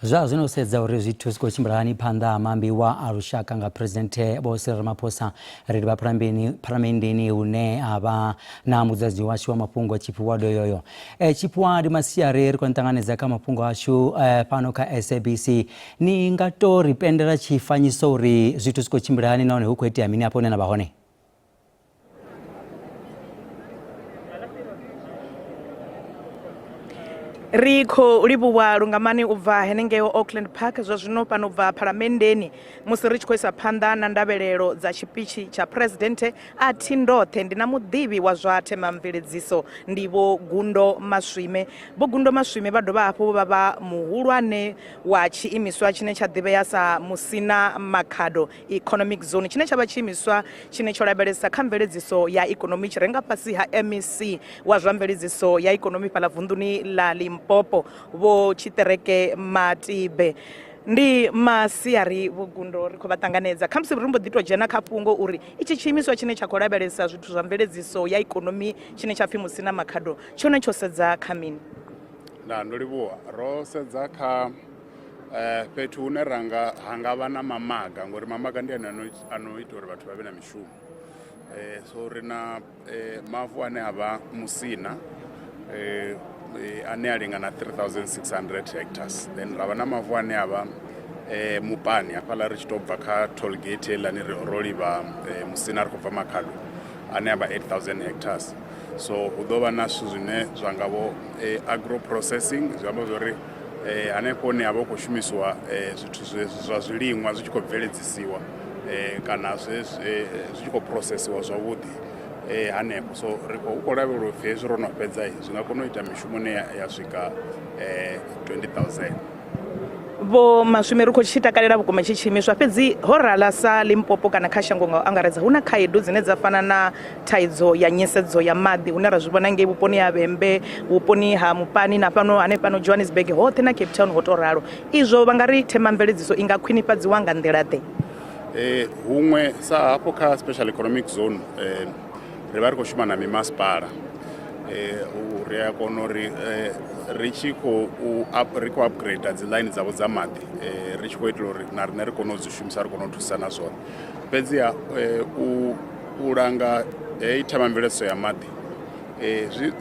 Zwa zwino sedza uri zwithu zwi khou tshimbila hani phanḓa ha maambiwa a lushaka nga Phresidennde Vho Cyril Ramaphosa. Ri livha phalamenndeni hune ha vha na mudzadzi washu wa mafhungo Tshifhiwa Doyoyo. E, Tshifhiwa, ndi masiari, ri khou ṱanganedza kha mafhungo ashu e, fhano kha SABC. Ni nga to ri pendela tshifanyiso uri zwithu zwi khou tshimbila hani nahone hu khou itea mini hafho hune na vha hone? Ri khou livhuwa lungamani u bva henengeo Auckland Park zwa zwino fhano u bva phalamenndeni musi ri tshi khou isa phanḓa na ndavhelelo dza tshipitshi tsha phuresidennde. A thi ndoṱhe, ndi na muḓivhi wa zwa themamveledziso, ndi Vho Gundo Maswime. Vho Gundo Maswime vha dovha hafhu vha vha muhulwane wa tshiimiswa tshine tsha ḓivhea sa Musina Makhado Economic Zone, tshine tsha vha tshiimiswa tshine tsho lavhelesa kha mveledziso ya ikonomi tshi re nga fhasi ha MEC wa zwa mveledziso ya ikonomi fhaḽa vunḓuni ḽa Limpopo, Vho Tshiṱereke Matibe. Ndi masiari Vho Gundo, ri khou vha ṱanganedza. Khamusi ri mbo ḓi tou dzhena kha fhungo uri itshi tshiimiswa tshine tsha khou lavhelesa zwithu zwa mveledziso ya ikonomi tshine tsha pfi Musina Makhado tshone tsho sedza kha mini? Nda ndo livhuwa. Ro sedza kha fhethu hune ra nga ha nga vha na mamaga, ngori mamaga ndi ane ano ita uri vhathu vha vhe na mishumo. So ri na mavu ane a vha Musina ane a lingana 3600 hectares, then ra vha na mavu ane a vha Mupani hafhaḽa ri tshi to bva kha toll gate heiḽani ro livha Musina ri khou bva Makhado, ane a vha 8000 hectares. So hu ḓo vha na zwithu zwine zwa nga vho agro processing, zwi amba zwori hanefho hune ha vha hu khou shumisiwa zwithu zwa zwiliṅwa zwi tshi khou bveledzisiwa kana zwi tshi khou phurosesiwa zwavhuḓi hanefho. So ri khou khou lavhelela upfhi hezwi ro no fhedza zwi nga kona u ita mishumo ine ya swika 20,000. Vho Maswime, ri khou tshi takalela vhukuma tshi tshiimiswa, fhedzi ho rala sa Limpopo kana kha shango nga u angaredza hu na khaedu dzine dza fana na thaidzo ya nyisedzo ya maḓi, hune ra zwi vhona ngei vhuponi ha Vhembe, vhuponi ha Mupani na fhano hanefhano Johannesburg hoṱhe na Cape Town ho tou ralo. Izwo vha nga ri themamveledziso i nga khwinifhadziwa nga nḓila ḓe? Huṅwe sa hafho kha special economic zone ri vha ri khou shuma na mimasipala, ri a kona uri ri tshi khou ri khou upgrade dzi line dzavho dza maḓi, ri tshi khou itela uri na riṋe ri kone u dzi shumisa, ri kone u thusa na zwone. Fhedziha u langa heyi themamveledziso ya maḓi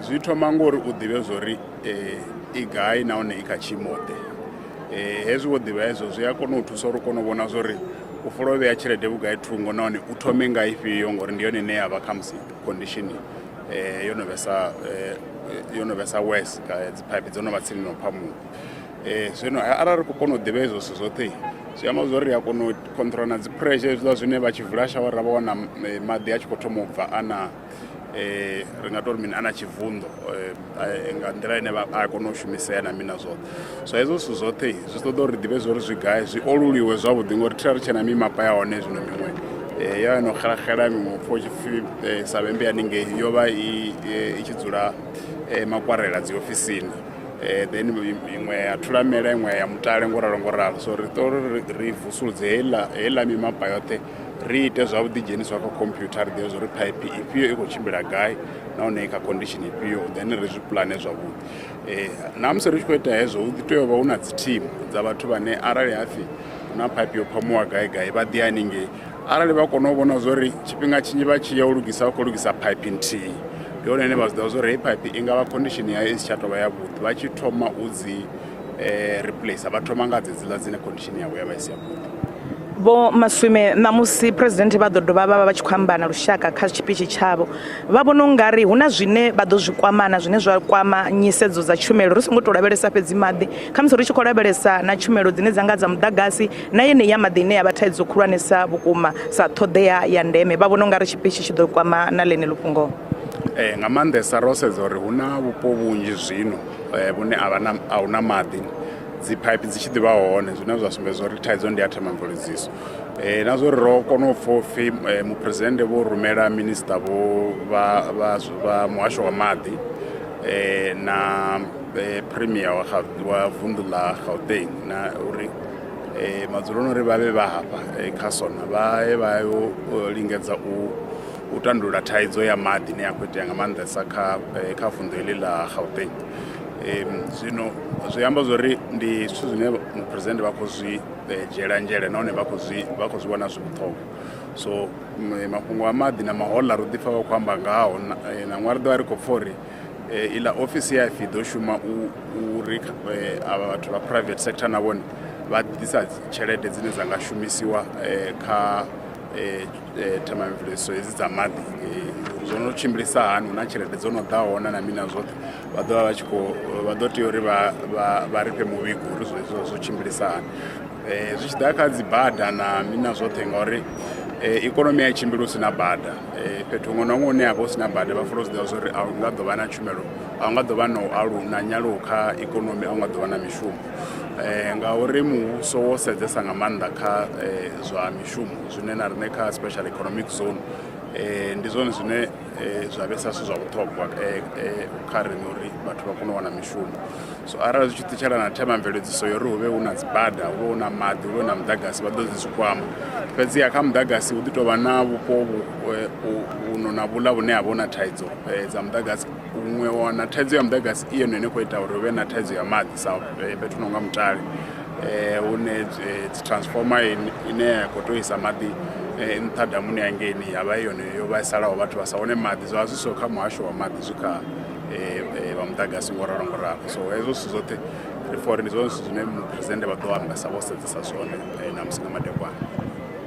zwi thoma ngori u ḓivhe zwori i gai nahone i kha tshiimo ḓe. Hezwi wo ḓivha hezwo zwi a kona u thusa uri u kone u vhona zwori u fola u vhea tshelede vhugai thungo nahone u thome nga ifhio, ngori ndi yone ine ya vha khamusi condition yo no vhesa yo no vhesa worse, dzi phaiphi dzo no vha tsini no phamuwa. Zwino arali ri khou kona u ḓivha hezwo zwithu zwoṱhe, zwi amba zwori ri a kona u control na dzi pressure hezwiḽa zwine vha tshi vula shawara vha wana maḓi a tshi khou thoma u bva a na ri nga tori mini, a na tshivunḓo nga nḓila ine a kona u shumisea na mina zwoṱhe. So hezwo zwithu zwoṱhe zwi ṱoḓa uri ḓivhe zwori zwi gai, zwi oluliwe zwavhuḓi, ngori thira ri tshena mimapa ya hone zwino miṅwe ya yo no xelaxela, miṅwe upfha u tshi pfhi sa Vhembe haningei yo vha i tshi dzula makwarela dzi ofisini, then iṅwe ya Thulamela, iṅwe ya Mutale, ngo ralo ngo ralo. So ri ṱo ri vusuludze heiḽa heiḽa mimapa yoṱhe, ri ite zwavhuḓi, dzheniswa kha computer, ri ḓivhe zwori phaiphi ifhio i khou tshimbila gai nahone i kha condition ifhio, then ri zwi pulane zwavhuḓi. Na musi ri tshi khou ita hezwo hu ḓi tea u vha hu na dzi team dza vhathu vhane arali hapfhi hu na phaiphi yo phamuwa gai gai vha ḓi haningei, arali vha kona u vhona zwori tshifhinga tshinzhi vha tshi ya u lugisa vha khou lugisa phaiphi nthihi, ndi hone ine vha zwi ḓivha zwori heyi phaiphi i nga vha condition yayo i si tsha tou vha yavhuḓi, vha tshi thoma u dzi replace vha thoma nga dzedziḽa dzine condition yavho ya vha i si yavhuḓi. Vho Maswime, ṋamusi Phresidennde vha ḓo dovha vha vha vha tshi khou amba na lushaka kha tshipitshi tshavho. Vha vhona u nga ri hu na zwine vha ḓo zwi kwamana zwine zwa kwama nyisedzo dza tshumelo ri songo tou lavhelesa fhedzi maḓi, khamusi ri tshi khou lavhelesa na tshumelo dzine dza nga dza muḓagasi na yeneyi ya maḓi ine ya vha thaidzo khulwanesa vhukuma sa ṱhoḓea ya ndeme. Vha vhona u nga ri tshipitshi tshi ḓo kwama na ḽeneḽo fhungo? Ee, nga maanḓesa ro sedza uri hu na vhupo vhunzhi zwino vhune a vha na a hu na maḓi, dzi phaiphi dzi tshi ḓivha hone, zwine zwa sumbedza uri thaidzo ndi ya themamveledziso. Na zwa uri ro kona u pfha upfhi muphuresidennde vho rumela minisiṱa vho vha vha vha muhasho wa maḓi na premier wa wa vunḓu ḽa Gauteng na uri madzuloni uri vha vhe vha hafha kha SONA vha ye vha yo lingedza u tandulula thaidzo ya maḓi ine ya khou itea nga maanḓesa kha kha vunḓu heḽi ḽa Gauteng. Zwino zwi amba zwori ndi zwithu zwine muphuresidennde vha khou zwi dzhiela nzhele nahone vha khou zwi vha khou zwi vhona zwi vhuṱhogwa. So mafhungo a maḓi na mahoḽa ro ḓi pfha vha khou amba ngaho ṋaṅwaha ri ḓo vha ri khou pfha uri iḽa ofisi ya pfhi ḓo shuma uri avha vhathu vha private sector na vhone vha ḓisa tshelede dzine dza nga shumisiwa kha themamveledziso hedzi dza maḓi. Zwo no tshimbilisa hani hu na tshelede dzo no ḓa hone na mini na zwoṱhe vha ḓo vha vha tshi khou vha ḓo tea uri vha ri fhe muvhigo uri zwo zwo tshimbilisa hani. Zwi tshi ḓa kha dzi bada na mini na zwoṱhe ngauri ikonomi a i tshimbili hu si na bada, fhethu huṅwe na huṅwe hune ha vha hu si na bada vha fanela u zwi ḓivha zwa uri a hu nga ḓo vha na tshumelo a hu nga ḓo vha na u alu na nyaluwo kha ikonomi a hu nga ḓo vha na mishumo. Ngauri muvhuso wo sedzesa nga maanḓa kha zwa mishumo zwine na riṋe kha special economic zone ndi zwone zwine zwa vhesa zwithu zwa vhuṱhogwa kha riṋe uri vhathu vha kone u wana mishumo. So arali zwi tshi ṱutshela na themamveledziso ya uri hu vhe hu na dzi bada, hu vhe hu na maḓi, hu vhe hu na muḓagasi vha ḓo dzi zwi kwama. Fhedziha kha muḓagasi hu ḓi tou vha na vhupo vhuno na vhuḽa vhune ha vha hu na thaidzo dza muḓagasi, huṅwe wa wana thaidzo ya muḓagasi i yone ine khou ita uri hu vhe na thaidzo ya maḓi sa fhethu hu no nga Mutale hune dzi transformer ine ya khou tea u isa maḓi nṱha damuni hangeini ya vha i yone yo vhaisalaho vhathu vha sa wane maḓi. Zwa vha zwi siho kha muhasho wa maḓi zwi kha vha muḓagasi ngo ralo ngo ralo. So hezwo zwithu zwoṱhe ri pfha uri ndi zwone zwithu zwine muphuresidennde vha ḓo ambesa vho sedzesa zwone ṋamusi nga madekwana.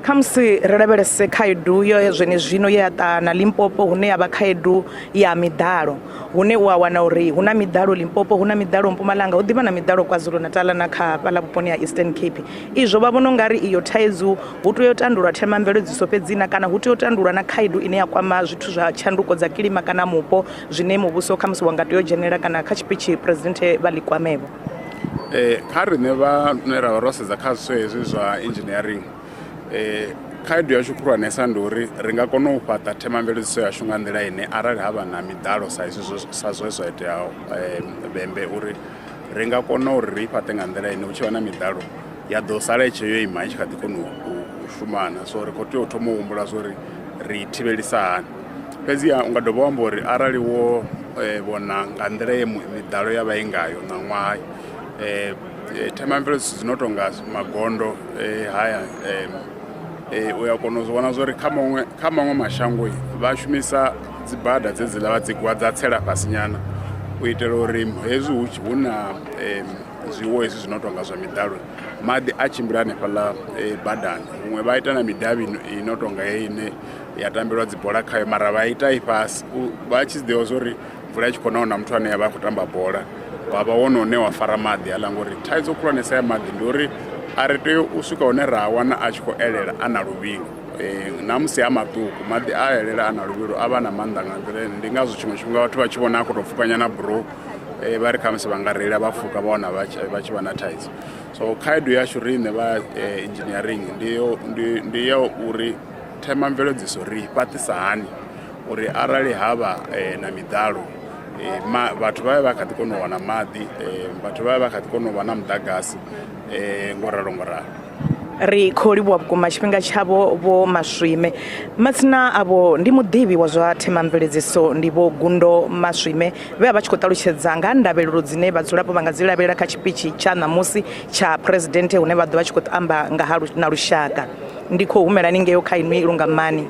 Khamusi ri lavhelese khaedu yo zwenezwino ye ya ṱaha na Limpopo hune ya vha khaedu ya miḓalo hune u a wana uri hu na miḓalo Limpopo, hu na miḓalo Mpumalanga, hu ḓivha na miḓalo KwaZulu-Natal na kha fhaḽa vhuponi ha Eastern Cape. Izwo vha vhona u nga ri iyo thaidzo hu tea u tandulwa themamveledziso fhedzi na kana hu tea u tandulwa na khaedu ine ya kwama zwithu zwa tshanduko dza kilima kana mupo zwine muvhuso khamusi wa nga tea u dzhenelela kana kha tshipitshi Phresidennde vha ḽi kwamevho? Kha riṋe vhane ra vha ro sedza kha zwithu hezwi zwa engineering khaedu yashu khulwanesa ndi uri ri nga kona u fhaṱa themamveledziso yashu nga nḓila ine arali ha vha na miḓalo sa izwi sa zwe zwa itea Vhembe uri ri nga kona uri ri fhaṱe nga nḓila ine hu tshi vha na miḓalo ya ḓo sala i tshe yo ima i tshi kha ḓi kona u shumana. So ri khou tea u thoma u humbula zwa uri ri thivhelisa hani. Fhedziha u nga dovha wa amba uri arali wo vhona nga nḓila ye miḓalo ya vha i ngayo ṋaṅwaha themamveledziso dzi no tonga magondo haya u ya kona u zwi vhona zwori kha maṅwe kha maṅwe mashango vha shumisa dzi bada dze dziḽa vha dzi gwa dza tsela fhasi nyana u itela uri hezwi hu na zwiwo hezwi zwi no tonga zwa miḓalo maḓi a tshimbila hanefhaḽa badani. Huṅwe vha ita na midavhi i no tonga heyi ine ya tambelwa dzi bola khayo mara vha ita i fhasi vha tshi zwi ḓivha zwa uri mvula i tshi khou na huna muthu ane a vha a khou tamba bola wa vha wone une wa fara maḓi aḽa ngori thaidzo khulwanesa ya maḓi ndi uri a ri tea u swika hune ra a wana a tshi khou elela a na luvhilo na musi a maṱuku maḓi a elela a na luvhilo a vha na maanḓa nga nḓila ine ndi ngazwo tshiṅwe tshifhinga vhathu vha tshi vhona a khou tou pfukanya na buroho vha ri khamusi vha nga reila vha pfhuka vha wana vha tshi vha na thaidzo. So khaedu yashu riṋe vha engineering ndi yo ndi ya uri themamveledziso ri fhaṱisa hani uri arali havha na miḓalo vhathu vha vhe vha kha ḓi kona u wana maḓi, vhathu vha vhe vha kha ḓi kona u vha na muḓagasi ngo ralo ngo ralo. Ri khou livhuwa vhukuma tshifhinga tshavho Vho Maswime. Matsina avho ndi muḓivhi wa zwa themamveledziso ndi Vho Gundo Maswime vhe vha vha tshi khou ṱalutshedza nga ha ndavhelelo dzine vhadzulapo vha nga dzi lavhelela kha tshipitshi tsha ṋamusi tsha Phresidennde hune vha ḓo vha tshi khou amba nga ha na lushaka. Ndi khou humela haningei kha inwi Lungamani.